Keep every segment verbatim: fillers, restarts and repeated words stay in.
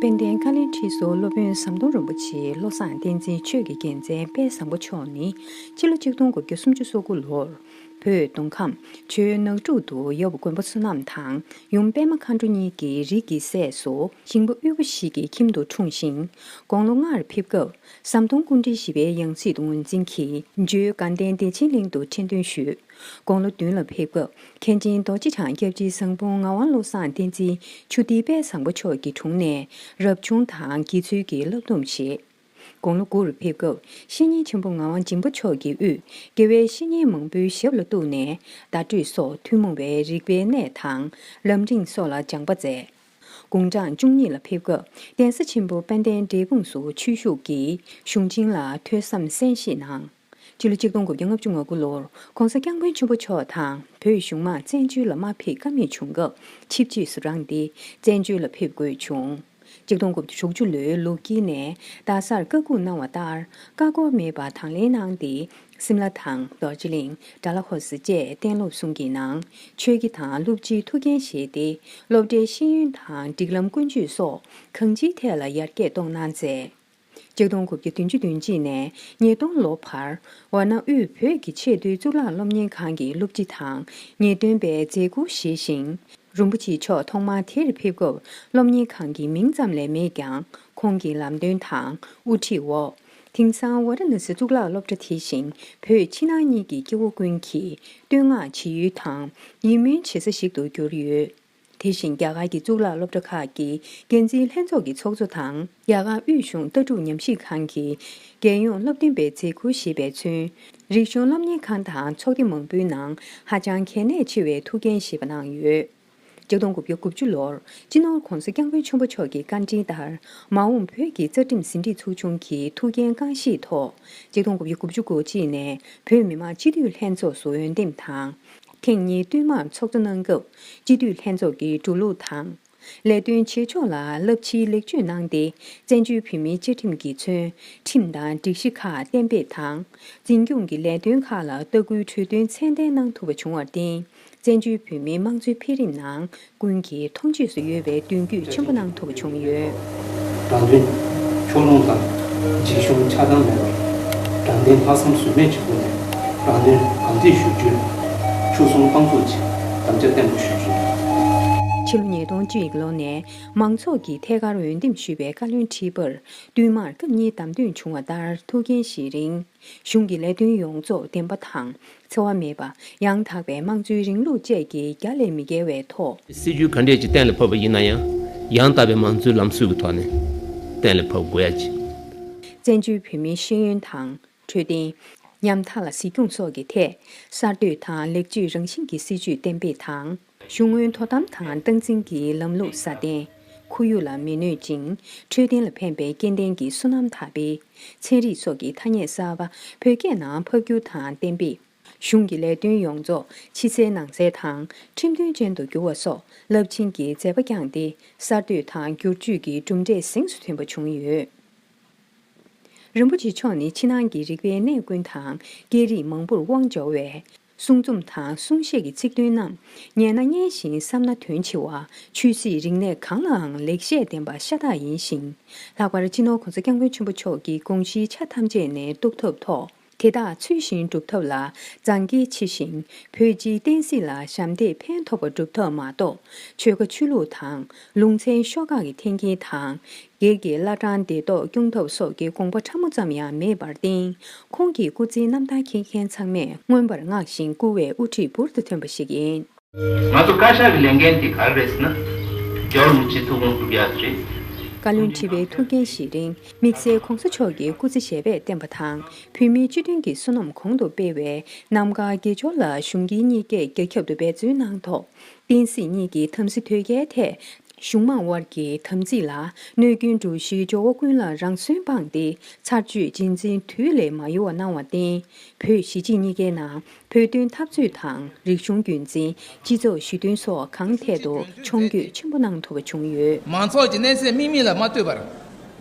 དཔལ་ལྡན་བཀའ་བློན་ཁྲི་ཟུར་སློབ་དཔོན་ཟམ་གདོང་རིན་པོ་ཆེ་བློ་བཟང་བསྟན་འཛིན་ཆོས་ཀྱི་རྒྱལ་མཚན་དཔལ་བཟང་པོ་མཆོག་ནི། ཕྱི་ལོ་ཆིག་སྟོང་དགུ་བརྒྱ་སུམ་ཅུ་སོ་དགུ་ལོར་བོད་མདོ་ཁམས་ཆུ་ནགས་སྒྲུབ་ཏུ་ཡབ་དགོན་པ་བསོད་ནམས་དང་ཡུམ་པད་མ་མཁའ་འགྲོ་གཉིས་ཀྱི་རིགས་ཀྱི་སྲས་སུ་ཞིང་པ་དབུལ་པོ་ཞིག་གི་ཁྱིམ་དུ་འཁྲུངས་ཤིང་། དགུང་ལོ་ལྔར་ཕེབས་སྐབས་ཟམ་གདོང་སྐུ་ཕྲེང་བཞི་པའི་ཡང་སྲིད་དུ་ངོས་འཛིན་གྱིས་འཇོལ་དགའ་ལྡན་བདེ་ཆེན་གླིང་དུ་ཁྲི་འདོན་ཞུས། དགུང་ལོ་བདུན་ལ་ཕེབས་སྐབས་མཁན་ཆེན་རྡོ་རྗེ་འཆང་སྐྱབས་རྗེ་ཟངས་སྤུངས་ངག་དབང་བློ་བཟང་བསྟན་འཛིན་ཆུ་ཐིགས་དཔལ་བཟང་པོ་མཆོག་གི་དྲུང་ནས་རབ་བྱུང་དང་དགེ་ཚུལ་གྱི་བསླབ་སྡོམ་བཞེས། དགུང་ལོ་དགུ་རུ་ཕེབས་སྐབས་བཤེས་གཉེན་ཆེན་པོ་ངག་དབང་སྦྱིན་པ་མཆོག་གི་དབུས་དགེ་བའི་བཤེས་གཉེན་མང་པོའི་ཞབས་ལ་གཏུགས་ནས་བརྡ་སྤྲོད་སོགས་ཐུན་མོང་བའི་རིག་པའི་གནས་དང་ལམ་རིམ་སོགས་ལ་སྦྱངས་པ་མཛད། དགུང་གྲངས་བཅུ་གཉིས་ལ་ཕེབས་སྐབས་གདན་ས་ཆེན་པོ་དཔལ་ལྡན་འབྲས་སྤུངས་སུ་ཆོས་ཞུགས་ཀྱིས་གཞུང་ཆེན་ལ་ཐོས་བསམ་གསན་བཞེས་གནང་། ཕྱི་ལོ་ཆིག་སྟོང་དགུ་བརྒྱ་ལྔ་བཅུ་ང་དགུ་ལོར་༸གོང་ས་༸སྐྱབས་མགོན་ཆེན་པོ་མཆོག་དང་བོད་གཞུང་མང་བཙན་བྱོལ་ལ་མ་ཕེབས་ཀ་མེད་བྱུང་སྐབས་ཆིབས་རྗེས་སུ་འབྲངས་ཏེ་བཙན་བྱོལ་ལ་ཕེབས་དགོས་བྱུང་། ཆིག་སྟོང་དགུ་བརྒྱ་དྲུག་ཅུ་ལོའི་ལོ་དཀྱིལ་ནས་རྡ་སར་བཀའ་འགུགས་གནང་བ་ལྟར་བཀའ་བསྒོ་མེད་པར་དང་ལེན་གནང་སྟེ། སིམ་ལ་དང་རྡོ་རྗེ་གླིང་། ཌལ་ཧོ་སི་བཅས་གཏན་སློབ་གསུམ་གྱི་ནང་ཆོས་དགེ་དང་སློབ་སྤྱིའི་ཐུགས་འགན་བཞེས་ཏེ། སློབ་གྲྭའི་ཤེས་ཡོན་དང་སྒྲིག་ལམ་ཀུན་སྤྱོད་སོགས་གང་ཅིའི་ཐད་ལ་ཡར་རྒྱས་གཏོང་གནང་མཛད། ཆིག་སྟོང་དགུ་བརྒྱ་བདུན་ཅུ་དོན་གཅིག་ནས་ཉིས་སྟོང་ལོ་བར་ཝཱ་ཎ་དབུས་བོད་ཀྱི་ཆེས་མཐོའི་གཙུག་ལག་སློབ་གཉེར་ཁང་གི་སློབ་སྤྱི་དང་ངེས་སྟོན་པའི་མཛད་ཁུར་བཞེས་ཤིང་། རིན་པོ་ཆེ་མཆོག་ཐོག་མར་དེར་ཕེབས་སྐབས་སློབ་གཉེར་ཁང་གི་མིང་ཙམ་ལས་མེད་ཀྱང་ཁོང་གི་ལམ་སྟོན་དང་དབུ་ཁྲིད་འོག་དེང་སང་ཝཱ་ར་ཎ་སི་གཙུག་ལག་སློབ་གྲྭ་དེ་བཞིན་བོད་ཕྱི་ནང་གཉིས་ཀྱི་སྐྱེ་བོ་ཀུན་གྱིས་བསྟོད་བསྔགས་བྱེད་ཡུལ་དང་ཡིད་སྨོན་བྱེད་ས་ཞིག་ཏུ་གྱུར་ཡོད། དེ་བཞིན་རྒྱ་གར་གྱི་གཙུག་ལག་སློབ་གྲྭ་ཁག་གི་འགན་འཛིན་ལྷན་ཚོགས་ཀྱི་ཚོགས་གཙོ་དང་། རྒྱ་གར་དབུས་གཞུང་ལྟ་གྲུབ་ཉམས་ཞིབ་ཁང་གི་རྒྱལ་ཡོངས་སློབ་སྟོན་པའི་མཛད་ཁུར་བཞེས་པས་མཚོན། རིག་གཞུང་སློབ་གཉེར་ཁང་དང་ཚོགས་སྡེ་མང་པོའི་ནང་ཧ་ཅང་གལ་གནད་ཆེ་བའི་ཐུགས་འགན་བཞེས་པ་གནང་ཡོད། ཆིག་སྟོང་དགུ་བརྒྱ་དགུ་བཅུ་ལོར་སྤྱི་ནོར་༸གོང་ས་༸སྐྱབས་མགོན་ཆེན་པོ་མཆོག་གི་བཀའ་འདྲི་ལྟར་མ་འོངས་བོད་ཀྱི་རྩ་ཁྲིམས་ཟིན་བྲིས་ཚོགས་ཆུང་གི་ཐུགས་འགན་རྐང་བཞེས་ཐོག་ཆིག་སྟོང་དགུ་བརྒྱ་དགུ་བཅུ་གོ་གཅིག་ནས་བོད་མི་མང་སྤྱི་འཐུས་ལྷན་ཚོགས་སུ་འོས་འདེམས་དང་། ཐེངས་གཉིས་བསྟུད་མར་ཚོགས་གཙོ་གནང་སྐབས་སྤྱི་འཐུས་ལྷན་ཚོགས་ཀྱི་འགྲོ་ལུགས་དང་། ལས་དོན་བྱེད་ཕྱོགས་ལ་རླབས་ཆེའི་ལེགས་བཅོས་གནང་སྟེ། བཙན་བྱོལ་བོད་མིའི་བཅའ་ཁྲིམས་ཀྱིས་མཚོན་ཁྲིམས་དང་སྒྲིག་གཞི་ཁག་གཏན་འབེབས་དང་། འཛིན་སྐྱོང་གི་ལས་དོན་ཁག་ལ་ལྟ་སྐུལ་གྲོས་སྟོན་ཚད་ལྡན་གནང་ཐུབ་པ་བྱུང་བར་བརྟེན། བཙན་བྱོལ་བོད་མིའི་དམངས་གཙོའི་འཕེལ་རིམ་ནང་ཀུན་གྱིས་མཐོང་ཆོས་སུ་ཡོད་པའི་མདུན་སྐྱོད་ཆེན་པོ་གནང་ཐུབ་པ་བྱུང་ཡོད། རང་དོན་ཕྱོགས་ལྷུང་དང་འཇིགས་ཞུམ་ཆགས་སྡང་མེད་པར། དྲང་བདེན་ལྷག་བསམ་ཟོལ་མེད་ཀྱི་སྒོ་ནས་རང་དོན་གང་ཐད་ཞུ་རྒྱུའི་ཆོད་སེམས་དཔང་བཙུགས་ཀྱིས་དམ་བཅའ་བརྟན་པོ་ཞུ་རྒྱུ། ཕྱི་ལོ་ཉིས་སྟོང་གཅིག་ལོ་ནས་མང་ཚོགས་ཀྱིས་ཐད་ཀར་འོས་འདེམས་ཞུས་པའི་བཀའ་བློན་ཁྲི་པར་བསྟུད་མར་སྐབས་གཉིས་བདམས་ཐོན་བྱུང་བ་ལྟར་ཐུགས་འགན་བཞེས་རིང་། གཞུང་གི་ལས་དོན་ཡོངས་རྫོགས་བདེན་པ་དང་། འཚེ་བ་མེད་པ། ཡང་དག་པའི་དམངས་གཙོའི་རིང་ལུགས་བཅས་ཀྱི་རྒྱ་ལས་མི་བརྒལ་བའི་ཐོག་སྲིད་ཇུས་ག་འདྲས་ཅིག་གཏན་ལ་ཕབ་པ་ཡིན་ན་ཡང་། ཡང་དག་པའི་དམངས་གཙོའི་ལམ་སྲོལ་གྱི་ཐོག་ནས་གཏན་ལ་ཕབ་དགོས་ཡ་ཅིག་བཙན་བྱོལ་བོད་མིའི་ཤེས་ཡོན་དང་། འཕྲོད་བསྟེན། ཉམ་ཐག་ལ་གཟིགས་སྐྱོང་སོགས་ཀྱི་ཐད། གསར་གཏོད་དང་ལེགས་བཅོས་རང་བཞིན་གྱི་སྲིད་ཇུས་གཏན་འབེབས་དང་། གཞུང་དངུལ་དོ་དམ་དང་སྟངས་འཛིན་གྱི་ལམ་ལུགས་སྲ་བརྟན། ཁོར་ཡུག་ལ་མི་གནོད་ཅིང་འཕྲོད་བསྟེན་ལ་ཕན་པའི་སྐྱེ་ལྡན་གྱི་སོ་ནམ་དར་སྤེལ། ཚན་རིག་སོགས་ཀྱི་ཐ་སྙད་གསར་པ་བོད་སྐད་ནང་ཕབ་སྒྱུར་དང་གཏན་འབེབས། གཞུང་གི་ལས་དོན་ཡོངས་རྫོགས་ཕྱི་གསལ་ནང་གསལ་དང་ཁྲིམས་མཐུན་ཅན་དུ་འགྱུར་བ་སོགས་རླབས་ཆེན་གྱི་མཛད་པ་བསྐྱངས་ཏེ། གསར་གཏོད་དང་བསྒྱུར་བཅོས་ཀྱི་གྲུབ་འབྲས་གཟེངས་སུ་ཐོན་པ་བྱུང་ཡོད། རིན་པོ་ཆེ་མཆོག་ནི་ཕྱི་ནང་གི་རིག་པའི་གནས་ཀུན་དང་སྐད་རིགས་མང་པོར་དབང་འབྱོར་བས། གསུང་རྩོམ་དང་གསུང་བཤད་ཀྱི་ཚིག་དོན་རྣམས་ཉན་ན་སྙན་ཞིང་བསམ་ན་དོན་ཆེ་བ། ཆོས་སྲིད་རིག་གནས་གང་ལའང་ལེགས་བཤད་ལྡན་པ་ཤ་སྟག་ཡིན་ཞིང་། ལྷག་པར་སྤྱི་ནོར་༸གོང་ས་༸སྐྱབས་མགོན་ཆེན་པོ་མཆོག་གི་དགོངས་གཞིའི་ཆ་ཐམས་ཅད་ནས་རྟོགས་ཐབས་ཐོག་དེ་དག་ཚུལ་བཞིན་སྒྲུབ་ཐབས་ལ་མཛངས་དཀྱེལ་ཆེ་ཞིང་། བོད་སྤྱིའི་བསྟན་སྲིད་ལ་ཞབས་འདེགས་ཕན་ཐོགས་པ་སྒྲུབ་ཐབས་མ་གཏོགས། ཆོལ་ཁ་ཆོས་ལུགས་དང་ལུང་ཚན་ཤོག་ཁག་གི་འཐེན་འཁྱེར་དང་། སྒེར་གྱི་བླ་བྲང་བདེ་ཐོག་སྐྱོང་ཐབས་སོགས་ཀྱི་དགོངས་པ་ཕྲ་མོ་ཙམ་ཡང་མེད་པར་བརྟེན། ཁོང་གི་སྐུ་ཚེའི་རྣམ་ཐར་མཁྱེན་མཁན་ཚང་མས་མངོན་པར་བསྔགས་ཤིང་བཀུར་བའི་དབུ་ཁྲིད་འབུར་དུ་ཐོན་པ་ཞིག་ཡིན། ང་ཚོ་བཀའ་ཤག་གི་ལས་འགན་དེ་ག་རེ་རེད་ཟེར་ན། རྒྱལ་བ་རིན་པོ་ཆེའི་ཐུགས་དགོངས་སྒྲུབ་ཡག་རེད། བཀའ་བློན་ཁྲི་པའི་ཐུགས་འགན་བཞེས་རིང་། དམིགས་བསལ་༸གོང་ས་མཆོག་གི་སྐུ་ཚེ་ཞབས་པད་བརྟན་པ་དང་། བོད་མིའི་སྤྱི་མཐུན་གྱི་བསོད་ནམས་གོང་དུ་སྤེལ་བའི་རྣམ་དཀར་དགེ་སྦྱོར་ལ་གཞུང་སྒེར་གཉིས་ཀས་རྒྱ་ཁྱབ་ཏུ་འབད་བརྩོན་གནང་ཐོག་བསྟན་སྲིད་གཉིས་ཀྱི་དམ་སྲི་དོལ་རྒྱལ་ཐད། གཞུང་མང་དབར་གྱི་དམ་ཚིག་ལ་གནོད་སྐྱོན་འགྲོ་གཞིའི་སྦྱོར་བ་ཀུན་ལ་རང་ཟོན་སྤངས་ཏེ། ཚར་གཅོད་རྗེས་འཛིན་དུས་ལས་མ་ཡོལ་བ་གནང་བར་བརྟེན། བོད་གཞིས་བྱེས་གཉིས་ཀའི་ནང་བོད་དོན་འཐབ་རྩོད་དང་། རིག་གཞུང་རྒྱུན་འཛིན། སྤྱི་ཚོགས་ཞི་མཐུན་སོགས་གང་ཐད་དུ་མཆོང་སྐྱོད་ཆེན་པོ་གནང་ཐུབ་པ་བྱུང་ཡོད། མང་ཚོགས་ཀྱི་གནས་ཚད་དམིགས་མེད་ལ་མ་ལྟོས་པར།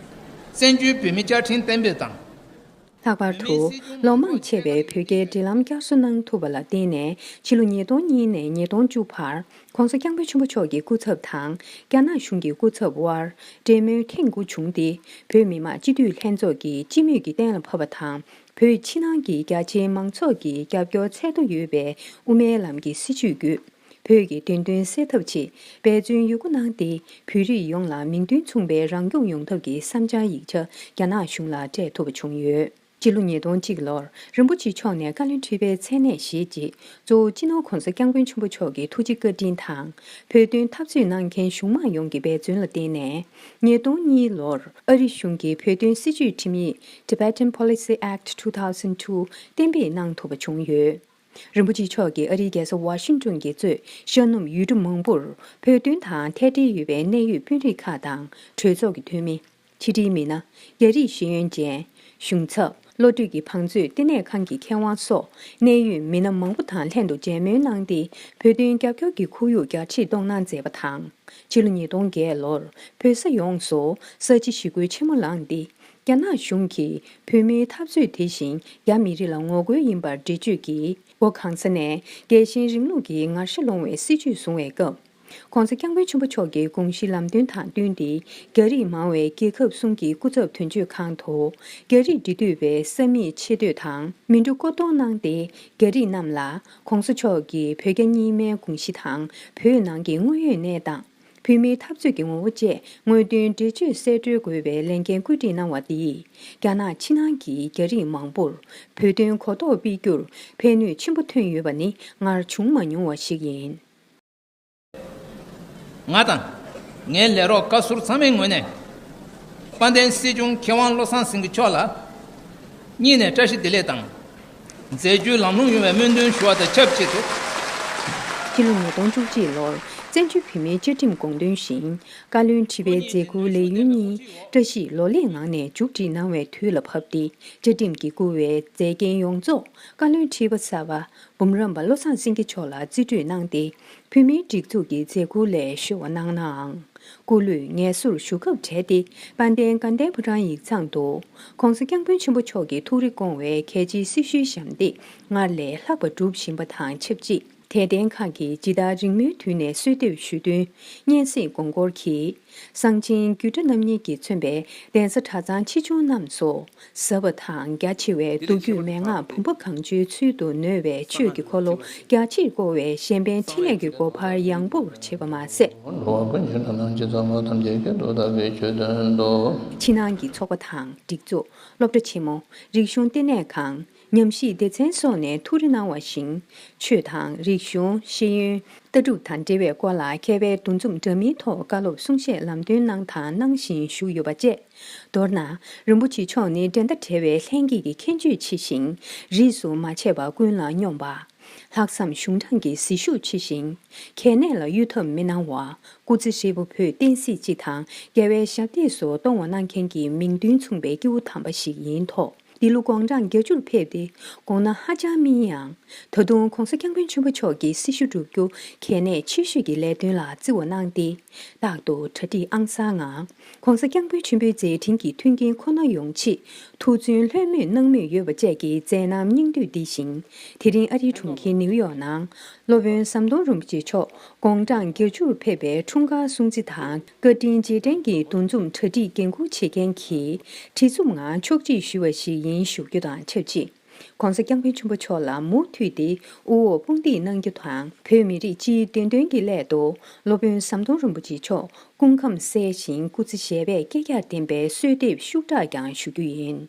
བཙན་བྱོལ་བོད་མིའི་བཅའ་ཁྲིམས་གཏན་འབེབས་དང་། ལྷག་པར་དུ། ལོ་མང་ཆེ་བའི་བོད་རྒྱའི་འབྲེལ་ལམ་བསྐྱར་གསོ་གནང་ཐུབ་པ་ལ་བརྟེན་ནས། ཕྱི་ལོ་ཉིས་སྟོང་གཉིས་ནས་ཉིས་སྟོང་བཅུ་བར། ྋགོང་ས་ྋསྐྱབས་མགོན་ཆེན་པོ་མཆོག་གི་སྐུ་ཚབ་དང་། རྒྱ་ནག་གཞུང་གི་སྐུ་ཚབ་དབར། འབྲེལ་མོལ་ཐེངས་དགུ་བྱུང་སྟེ། བོད་མི་མང་སྤྱི་འཐུས་ལྷན་ཚོགས་ཀྱིས་སྤྱི་མོས་ཀྱིས་གཏན་ལ་ཕབ་པ་དང་། བོད་ཕྱི་ནང་གི་རྒྱ་ཆེའི་མང་ཚོགས་ཀྱི་རྒྱབ་སྐྱོར་ཚད་མཐོ་ཡོད་པའི་དབུ་མའི་ལམ་གྱི་སྲིད་བྱུས་བརྒྱུད། བོད་ཀྱི་བདེན་དོན་སེལ་ཐབས་ཆེད་འབད་བརྩོན་ཡོད་རྒུ་གནང་སྟེ། བོད་རིགས་ཡོངས་ལ་མིང་དོན་མཚུངས་པའི་རང་སྐྱོང་ཡོང་ཐབས་ཀྱི་བསམ་འཆར་ཡིག་ཆ་རྒྱ་ནག་གཞུང་ལ་སྤྲད་ཐུབ་པ་བྱུང་ཡོད། སྤྱི་ལོ་ཉིས་སྟོང་གཅིག་ལོར་རིན་པོ་ཆེ་མཆོག་ནས་བཀའ་བློན་ཁྲི་པའི་མཚན་གནས་བཞེས་རྗེས། གཙོ་བོ་སྤྱི་ནོར་༧གོང་ས་༧སྐྱབས་མགོན་ཆེན་པོ་མཆོག་གི་ཐུགས་རྗེ་བཀའ་དྲིན་དང་། བོད་དོན་འཐབ་རྩོད་གནང་མཁན་གཞུང་མང་ཡོངས་ཀྱི་འབད་བརྩོན་ལ་བརྟེན་ནས། ཉིས་སྟོང་གཉིས་ལོར་ཨ་རི་གཞུང་གི་བོད་དོན་སྲིད་བྱུས་ཁྲིམས་ཡིག Tibetan Policy Act two thousand two གཏན་འབེབས་གནང་ཐུབ་པ་བྱུང་ཡོད། རིན་པོ་ཆེ་མཆོག་གིས་ཨ་རིའི་རྒྱལ་ས་ཝ་ཤིང་ཏོན་གྱིས་གཙོས་ཤར་ནུབ་ཡུལ་གྲུ་མང་པོར་བོད་དོན་དང་ཐད་འབྲེལ་ཡོད་པའི་གནད་ཡོད་དཔོན་རིགས་ཁག་དང་གྲོས་ཚོགས་ཀྱི་འཐུས་མི། ཕྱི་དྲིལ་མི་སྣ། རྒྱ་རིགས་ཤེས་ཡོན་ཅན། གཞུང་ཚབ། བློ་གྲོས་ཀྱི་བང་མཛོད་ལྟེ་གནས་ཁང་གི་མཁས་དབང་སོགས་གནད་ཡོད་མི་སྣ་མང་པོ་དང་ལྷན་དུ་མཇལ་མོལ་གནང་སྟེ། བོད་དོན་རྒྱབ་སྐྱོར་གྱི་ཁོར་ཡུག་རྒྱ་ཆེར་གཏོང་གནང་མཛད་པ་དང་། ཕྱི་ལོ་ཉིས་སྟོང་བརྒྱད་ལོར་བོད་ས་ཡོངས་སུ་ས་བྱི་ཞི་རྒོལ་ཆེན་མོ་ལངས་ཏེ། རྒྱ་ནག་གཞུང་གིས་བོད་མིའི་འཐབ་རྩོད་དེ་བཞིན་རྒྱ་མི་རིགས་ལ་ངོ་རྒོལ་ཡིན་པར་འགྲེལ་བརྗོད་ཀྱིས། སྒོ་གང་ས་ནས་རྒྱལ་ཞེན་རིང་ལུགས་ཀྱི་ངར་ཤ་སློང་བའི་སྲིད་བྱུས་བཟུང་བའི་སྐབས། ྋགོང་ས་ྋསྐྱབས་མགོན་ཆེན་པོ་མཆོག་གི་དགོངས་གཞི་ལམ་སྟོན་དང་བསྟུན་ཏེ། རྒྱ་རིགས་མང་བའི་རྒྱལ་ཁབ་གསུམ་གྱི་སྐུ་ཚབ་དོན་གཅོད་ཁང་དུ། རྒྱ་རིགས་འབྲེལ་མཐུད་པའི་ས་མིག་ཆེ་བསྟོད་དང་མི་འགྲོ་སྐུ་གཏོང་གནང་སྟེ། རྒྱ་རིགས་རྣམས་ལ་ྋགོང་ས་མཆོག་གིས་བོད་རྒྱ་གཉིས་སྨན་དགོངས་གཞི་དང་། བོད་ནང་གི་དངོས་ཡོད་གནས་སྟངས། བོད་མིའི་འཐབ་རྩོད་ཀྱི་ངོ་བོ་བཅས་དངོས་བདེན་འགྲེལ་བརྗོད་གསལ་བཀྲོལ་དགོས་པའི་ལས་འགན་བཀོད་སྒྲིག་གནང་བ་འདིས། རྒྱ་ནག་ཕྱི་ནང་གི་རྒྱ་རིགས་མང་པོར་བོད་དོན་གོ་རྟོགས་སྤེལ་རྒྱུར་ཕན་ནུས་ཆེན་པོ་ཐོན་ཡོད་པ་ནི་སྔར་བྱུང་མ་མྱོང་བ་ཞིག་ཡིན། ང་དང་། ངའི་ལས་རོགས་བཀའ་ཟུར་ཚང་མའི་ངོས་ནས། དཔལ་ལྡན་སྲིད་སྐྱོང་མཁས་དབང་བློ་བཟང་སེང་གེ་མཆོག་ལ། སྙིང་ནས་བཀྲ་ཤིས་བདེ་ལེགས་དང་། མཛད་རྒྱུའི་ལམ་ལྷོང་ཡོང་བའི་སྨོན་འདུན་ཞུ་བ་དང་ཆབས་ཅིག་ཏུ། ཕྱི་ལོ་ཉིས་སྟོང་བཅུ་གཅིག་ལོར་བཙན་བྱོལ་བོད་མིའི་བཅའ་ཁྲིམས་དགོངས་དོན་བཞིན། བཀའ་བློན་ཁྲི་པའི་མཛད་ཁུར་ལས་ཡུན་གཉིས་བཀྲ་ཤིས་ལོ་ལེགས་ངང་ནས་མཇུག་སྒྲིལ་གནང་བའི་དུས་ལ་བབ་སྟེ། བཅའ་ཁྲིམས་ཀྱིས་བསྐུལ་བའི་མཛད་འགན་ཡོངས་རྫོགས་བཀའ་བློན་ཁྲི་པ་གསར་པ་འབུམ་རམས་པ་བློ་བཟང་སེང་གེ་མཆོག་ལ་རྩིས་སྤྲོད་གནང་སྟེ། བོད་མིའི་སྒྲིག་འཛུགས་ཀྱི་མཛད་ཁུར་ལས་བཤོལ་བ་གནང་ནའང་། སྐུ་ལུས་ངལ་གསོར་ཞུགས་སྐབས་འཕྲད་དེ། དཔལ་ལྡན་དགའ་ལྡན་ཕོ་བྲང་ཡིག་ཚང་དུ། ྋགོང་ས་ྋསྐྱབས་མགོན་ཆེན་པོ་མཆོག་གི་ཐུགས་རེ་སྐོང་བའི་གལ་ཆེའི་སྲི་ཞུའི་ཞབས་འདེགས་སྔར་ལས་ལྷག་པ་སྒྲུབ་བཞིན་པ་དང་ཆབས་ཅིག་དད་ལྡན་ཁག་གིས་ཇི་ལྟར་རིང་མོའི་དུས་ནས་གསོལ་འདེབས་ཞུས་དོན། སྙན་སེང་དགོངས་སྐོར་གྱིས། གསང་ཆེན་རྒྱུད་གྲྭ་རྣམ་གཉིས་ཀྱིས་མཚོན་པའི་གདན་ས་གྲྭ་ཚང་ཆེ་ཆུང་རྣམས་སུ། ཟབ་པ་དང་རྒྱ་ཆེ་བའི་མདོ་རྒྱུད་མན་ངག་བུམ་པ་གང་བྱོའི་ཚུལ་དུ་ནོད་པའི་ཆོས་ཀྱི་འཁོར་ལོ་རྒྱ་ཆེར་བསྐོར་བའི་གཞན་ཕན་འཕྲིན་ལས་ཀྱི་སྒོ་འཕར་ཡངས་པོར་ཕྱེས་པ་མ་ཟད། ཕྱི་ནང་གི་ཚོགས་པ་དང་སྒྲིག་འཛུགས། སློབ་གྲྭ་ཆེན་མོ། རིག་གཞུང་ལྟེ་གནས་ཁང་། ཉམས་ཞིབ་སྡེ་ཚན་སོགས་ནས་ཐུགས་རེ་གནང་བ་བཞིན། ཆོས་དང་རིག་གཞུང་། ཤེས་ཡོན། ལྟ་གྲུབ་དང་འབྲེལ་བའི་སྐོར་ལ་མཁས་པའི་འདུ་འཛོམས་འདྲ་མིན་ཐོག་བཀའ་སློབ་གསུང་བཤད་ལམ་སྟོན་གནང་དང་གནང་བཞིན་བཞུགས་ཡོད་པ་བཅས། མདོར་ན། རིན་པོ་ཆེ་མཆོག་ནི་འགྲན་ཟླ་བྲལ་བའི་ལྷན་སྐྱེས་ཀྱི་ཁྱད་ཆོས་ཆེ་ཞིང་། རིས་སུ་མ་ཆད་པ་ཀུན་ལ་སྙོམས་པ། ལྷག་བསམ་གཞུང་དྲང་གི་ཟིལ་ཤུགས་ཆེ་ཞིང་། གལ་གནད་ལ་གཡོལ་ཐབས་མི་གནང་བ། སྐུ་ཚེ་ཧྲིལ་པོ་བོད་བསྟན་སྲིད་སྤྱི་དང་རྒྱལ་བའི་ཞབས་འདེགས་སུ་གཏོང་བ་གནང་མཁན་གྱི་མིང་དོན་མཚུངས་པའི་སྐྱེས་བུ་དམ་པ་ཞིག་ཡིན་ཐོག་འདི་ལོ་དགུང་གྲངས་བརྒྱད་ཅུར་ཕེབས་ཏེ། དགོངས་གནང་ཧ་ཅང་སྨིན་ཡང་། ད་དུང་ྋགོང་ས་ྋསྐྱབས་མགོན་ཆེན་པོ་མཆོག་གི་སྲི་ཞུ་བསྒྲུབ་རྒྱུ་གལ་གནད་ཆེ་ཤོས་ཀྱི་ལས་དོན་ལ་བརྩི་བ་གནང་སྟེ། རྟག་ཏུ་གྲ་སྒྲིག་ཨང་གསར་ངང་། ྋགོང་ས་ྋསྐྱབས་མགོན་ཆེན་པོའི་མཛད་འཕྲིན་གྱི་མཐུན་རྐྱེན་ཁོ་ན་ཡོང་ཆེད། ཐུགས་བརྩོན་ལྷོད་མེད་གནང་མུས་ཡོད་པ་བཅས་ཀྱི་མཛད་རྣམ་སྙིང་བསྡུས་འདི་བཞིན། དེ་རིང་ཨ་རིའི་གྲོང་ཁྱེར་ནིའུ་ཡོག་ནང་། སློབ་དཔོན་ཟམ་གདོང་རིན་པོ་ཆེ་མཆོག་དགུང་གྲངས་བརྒྱད་ཅུར་ཕེབས་པའི་འཁྲུངས་སྐར་སྲུང་བརྩི་དང་། བཀའ་དྲིན་རྗེས་དྲན་གྱི་འདུ་འཛོམས་གྲ་སྒྲིག་འགན་འཁུར་བྱེད་མཁན་གྱིས་བྲིས་རྩོམ་ངང་ཕྱོགས་སྒྲིག་ཞུས་པ་ཞིག་ཡིན་ཞུ་རྒྱུ་དང་ཆབས་ཅིག ྋགོང་ས་ྋསྐྱབས་མགོན་ཆེན་པོ་མཆོག་ལ་མུ་མཐུད་དེ་དབུ་འོག་དཔུང་སྡེས་གནང་རྒྱུ་དང་། བོད་མི་རིགས་སྤྱིའི་བདེན་དོན་གྱི་སླད་དུ་སློབ་དཔོན་ཟམ་གདོང་རིན་པོ་ཆེ་མཆོག་སྐུ་ཁམས་གསལ་ཞིང་སྐུ་ཚེ་ཞབས་པད་བསྐལ་བརྒྱར་བརྟན་པའི་གསོལ་འདེབས་ཤུགས་དྲག་ཀྱང་ཞུ་རྒྱུ་ཡིན།